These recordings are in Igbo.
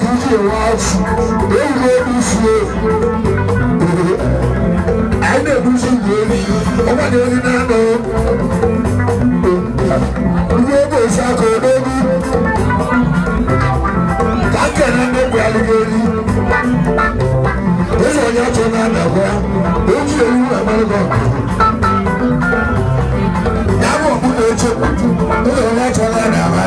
Kiji watch. They go this way. I know this is really. Oh my God, no. You go sako baby. Kaka na no gwali goli. This one ya chona na gwa. Oji eru na malugo. Ya bo bu na eche. This one ya chona na ma.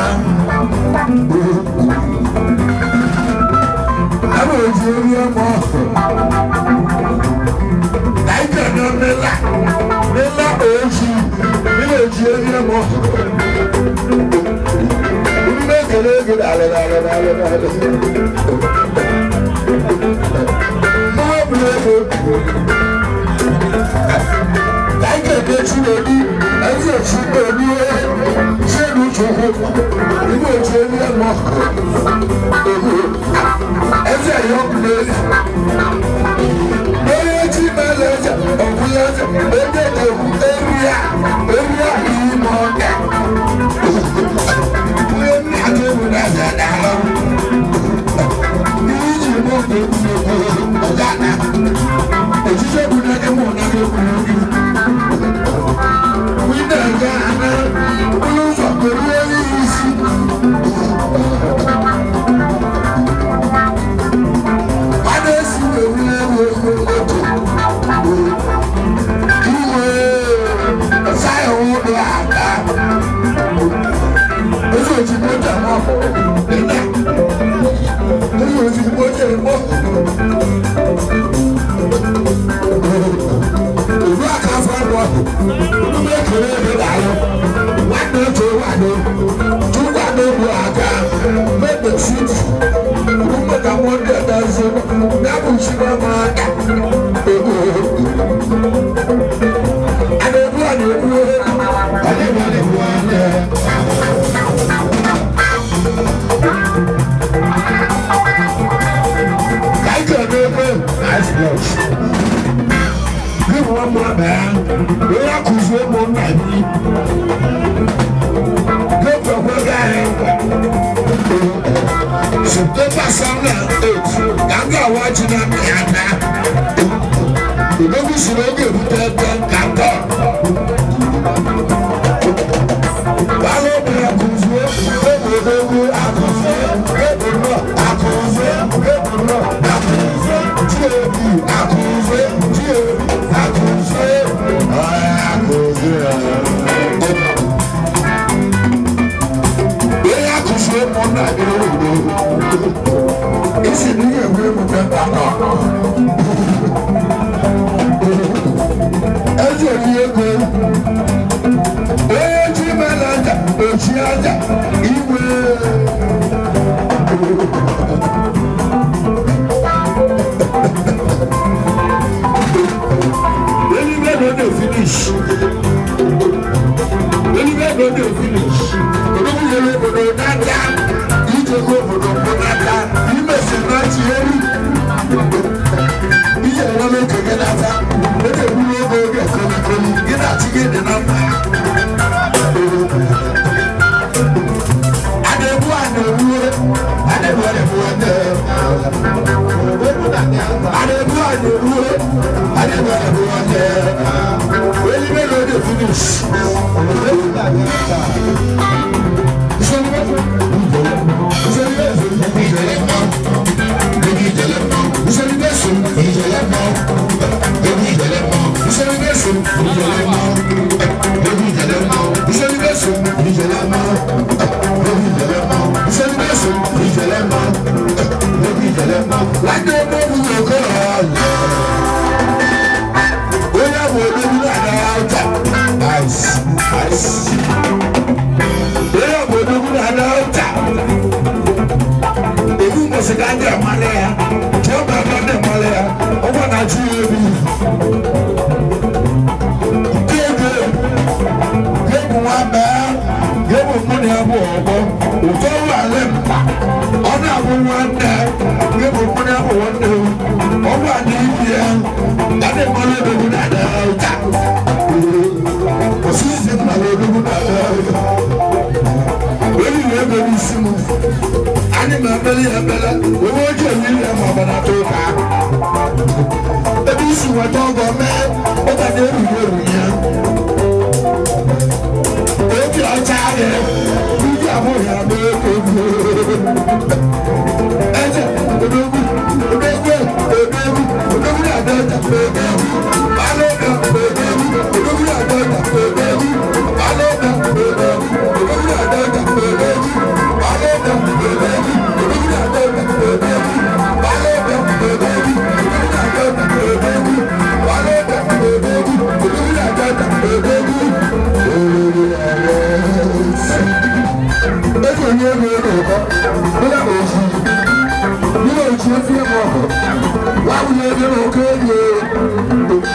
Okenye.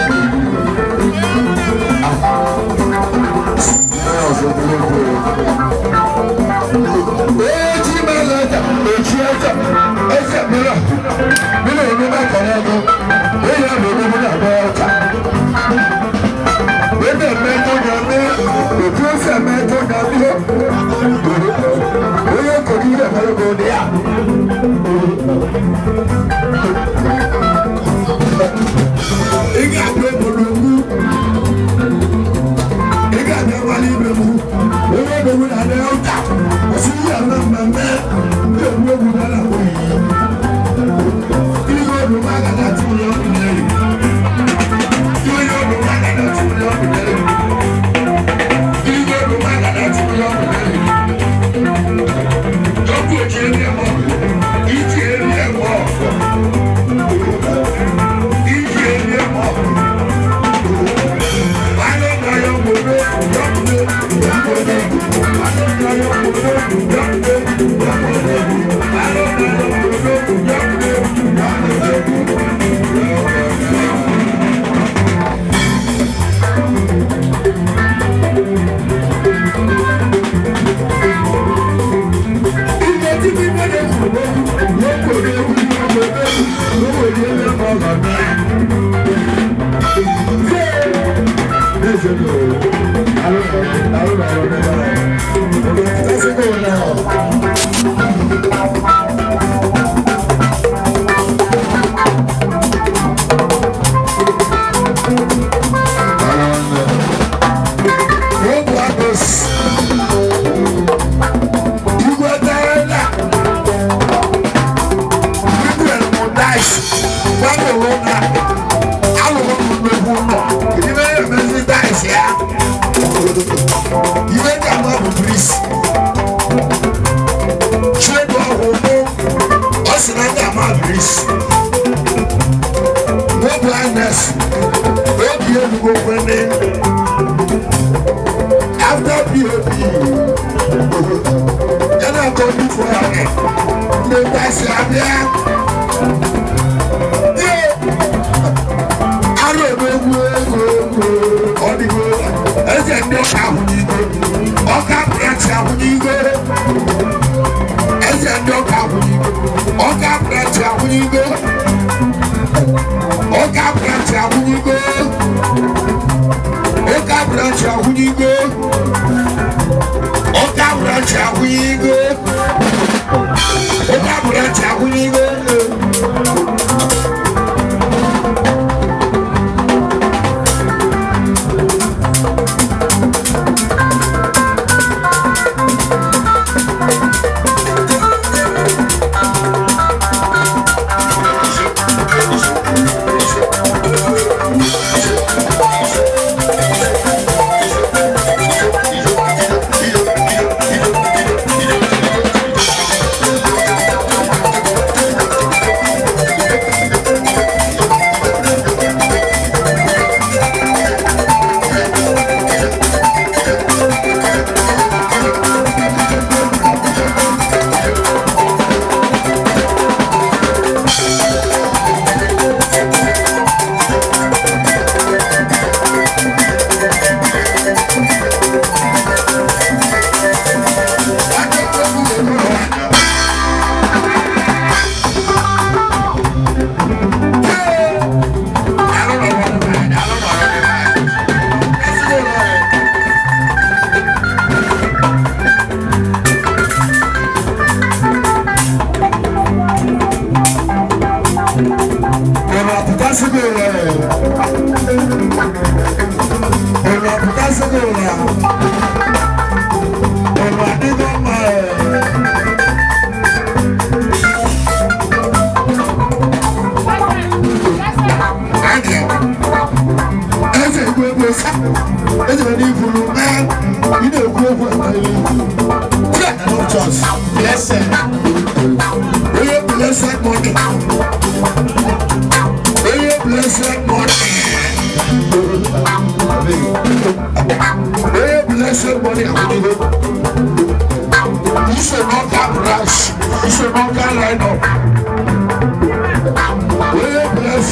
Eji meleta, eji eze, eze mìíràn, nínú ìlú mẹ́kànlá ẹ̀dọ́, èyí àmì ìlú náà bẹ́ ọ̀tà. Ebe mẹ́tọ́ na mẹ́, òtún ẹsẹ̀ mẹ́tọ́ na mẹ́, onye kò ní ilé mẹ́rẹ́gbẹ̀ òde yá. Ị ga-abịa obodo ugwu, ị ga-abịa nwale ibe m, onye odogwu na adị ụta, ọsị ihe ama mmemme, ndị egwu egwu bịara oyiyi. Ihe odu m agada tụrụ ọkụ n'elu. Ihe odu m agada tụrụ ọkụ n'elu. Ihe odu m agada tụrụ ọkụ n'elu. Ọkụ oji eri eme ọkụ, iji eri eme ọkụ. Iji eri eme ọkụ.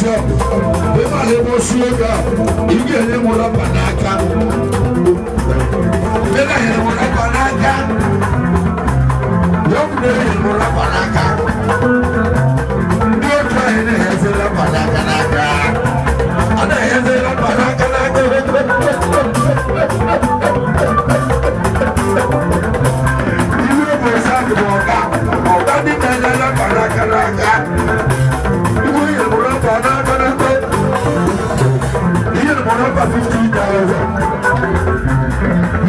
shop. Ịmara ebe osi ego a, ị ga-enye m rọba n'aka. Ị ga-enye m rọba n'aka. Ya bụ na enye m rọba n'aka. Ndị otu anyị na-enyezi rọba n'aka n'aka. A na-enyezi rọba n'aka n'aka. Iwe bụ osi bụ ọga. Ọga ndị na-enye rọba n'aka n'aka. Iwe nyere m rọba n'aka n'aka. Ihe m rọba 50,000.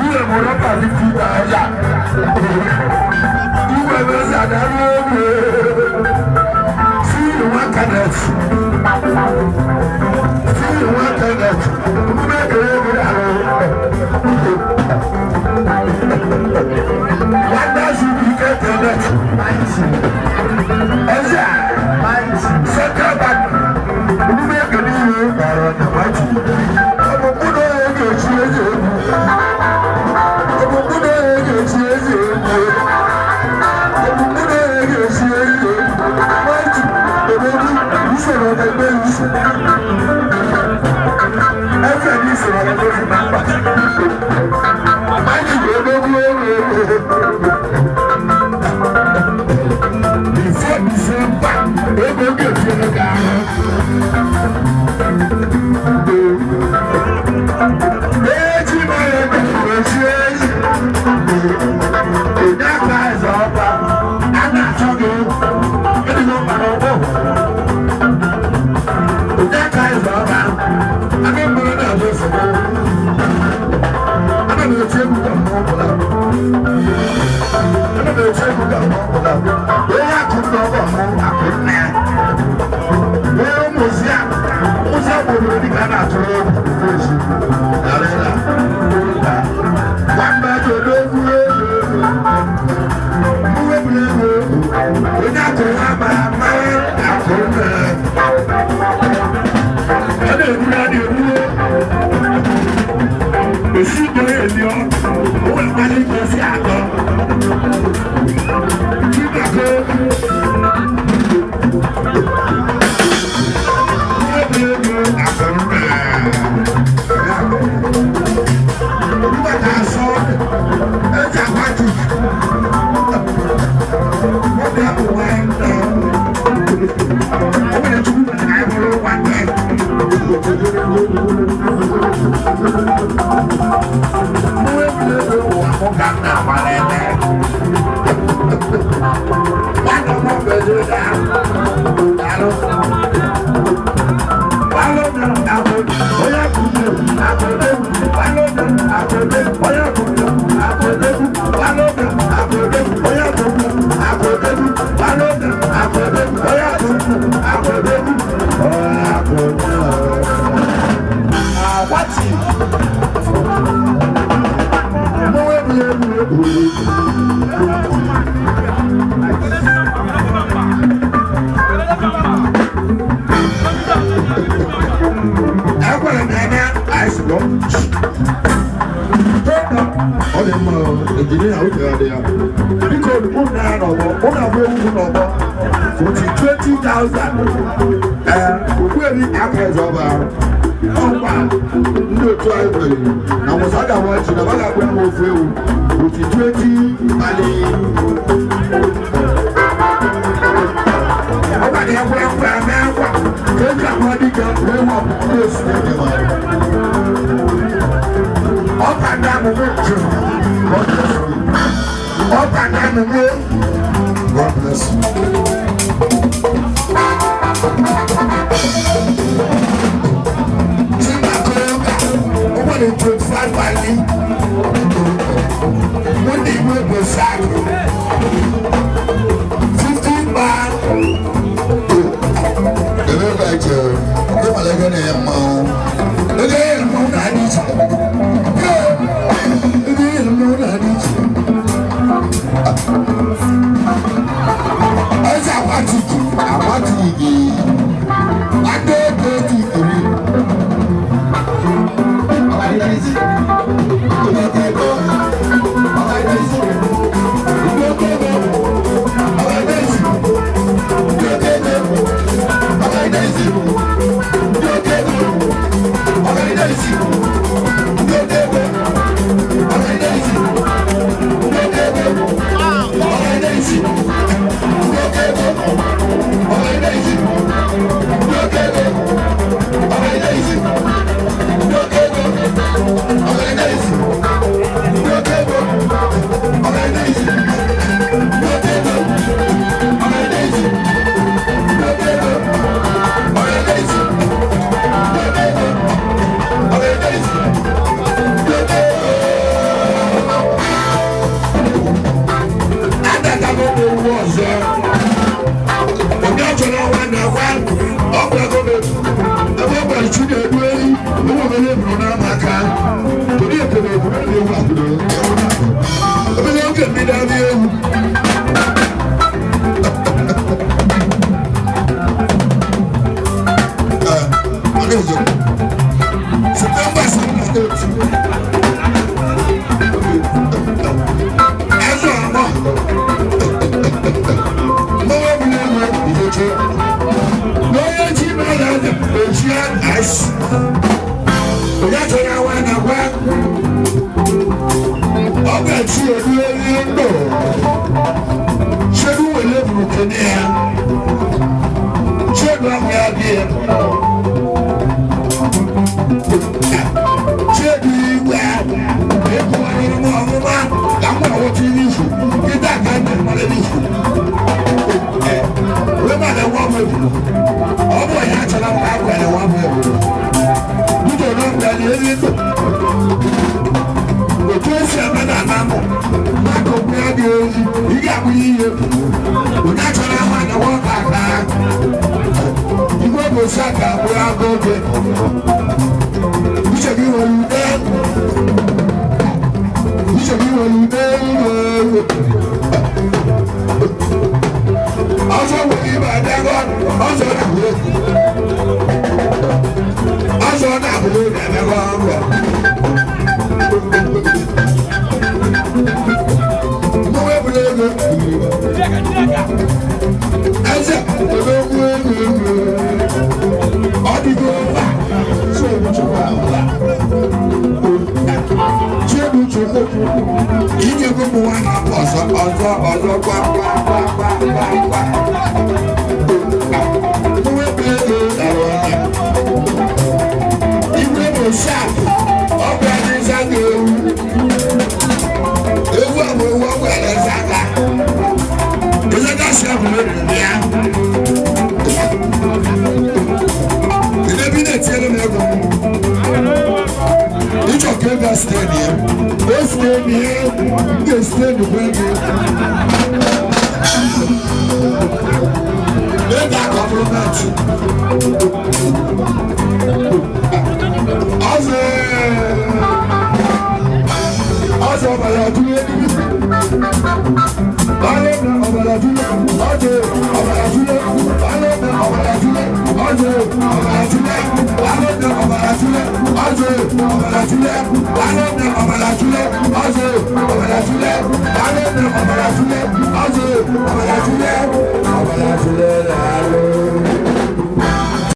Ihe m rọba 50,000. Iwe mezi adarụ egwu. See nwa Kenneth. See nwa Kenneth. Omume ekele egwu arụ. Wanda Zubike Kenneth. Eze Central Bank. Omume ekele ihe gbara na mati. Ọ bụ mkpụrụ onye ga-echi eze egwu. Ọ bụ mkpụrụ onye ga-echi eze egwu. Ọ bụ mkpụrụ onye ga-echi eze egwu. Mati, ebegbu, usoro ọga-eme isi. Efe dị usoro ọga-eme isi na mkpa. Mati, ebegbu egwu egwu. Before December, ego ga-etinye gị ahụ. Eji mara ego echi eji. Onye aka eze ọba, a na-achọ gị. Edigo mkpara ọgbọ. Onye aka eze ọba, aga mmadụ na-abụ nsogbu. Ana m eti egwu ka mmụọ pụla. Ana m eti egwu ka mmụọ pụla. Onye akụ nna ọgọ mụ akụ nna ya. Onye ụmụzi a, ụmụzi a bụ obodo dịka a na-atụrụ egwu ezi. Arịla. Nwamba dị odogwu egwu. Uwe bụ egwu. Onye akụrụ ha ma ama akụ nna ya. A na-egbu ya na-egbu. Esi gbọ́ èlé ọ́, ó wà pálí gbọ́ sí àgọ́. Nígbà tó nígbà tá a sọ ẹja pàtì, wọ́n dẹ́ òwe ń lọ. Ó wà ní tukú àìmọ̀ló wà ní. Ọ dị mma ejiri na uche ya dị ya. Biko mụ na ya n'ọgbọ, mụ na abụ ewu n'ọgbọ. Forty 20,000. Ee, Ogbuebi aka eze ọba. Ọkwa ndị otu anyị kwere na Musa ga-agba ji na ga-agba m ofu ewu. Forty 20 mali. Ọba dị ekwe ekwe eme ekwe. Ka eji agba dike wee wapụ ndị osi na-ege mmadụ. Ọba ndị amụmụ jụrụ. God bless you. Ọba ndị amụmụ. God bless you. Chimakoga, o nwere 25 mali. Mụ na iwe bụ saakị. 50 man. Ebe ka iche, ndị mara ego na-enye mmanwụ. Ego enye mmanwụ na-adị iche. Ego enye mmanwụ na-adị iche. Eze akwatiki, Akwatiki. Aka ego etikiri. Ọbara tụle.